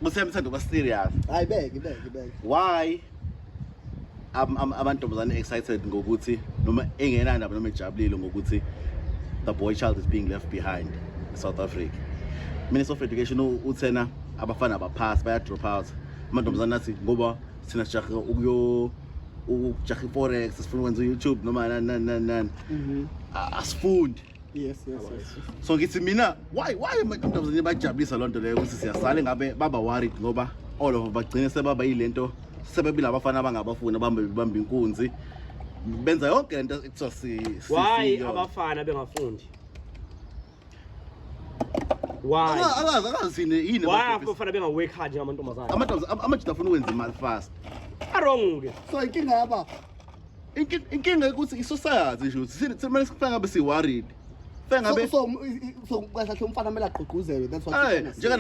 Kusemthanda uba serious. Hayi, beke beke beke. Why amantombazane excited ngokuthi noma engenandaba noma ejabulile ngokuthi the boy child is being left behind in South Africa? Minister of Education uthena abafana abaphasi, baya drop out. Amantombazane athi ngoba thina sijahe ukujaha i-forex, sifuna ukwenza u-YouTube noma nani nani nani nani. Asifundi. So ngithi mina, why amantombazane bajabulisa loo nto leyo ukuthi siyasala? Ngabe baba worried ngoba all of bagcine sebaba yilento, sebebila abafana abangabafuni, abambe bamba inkunzi, benza yonke lento ekuthiwa Why siyona. abafana bengafundi? Why? Akazi yini yini. Why abafana benga-work hard njengamantombazane? Amajita afuna ukwenza imali fast. A-wrong ke. So inkinga yaba Inkinga ukuthi i-society nje ukuthi kumele sifike ngabe si-worried, fike ngabe So kahle kahle umfana kumele agqugquzelwe, that's what Eh, you're trying to say. njengana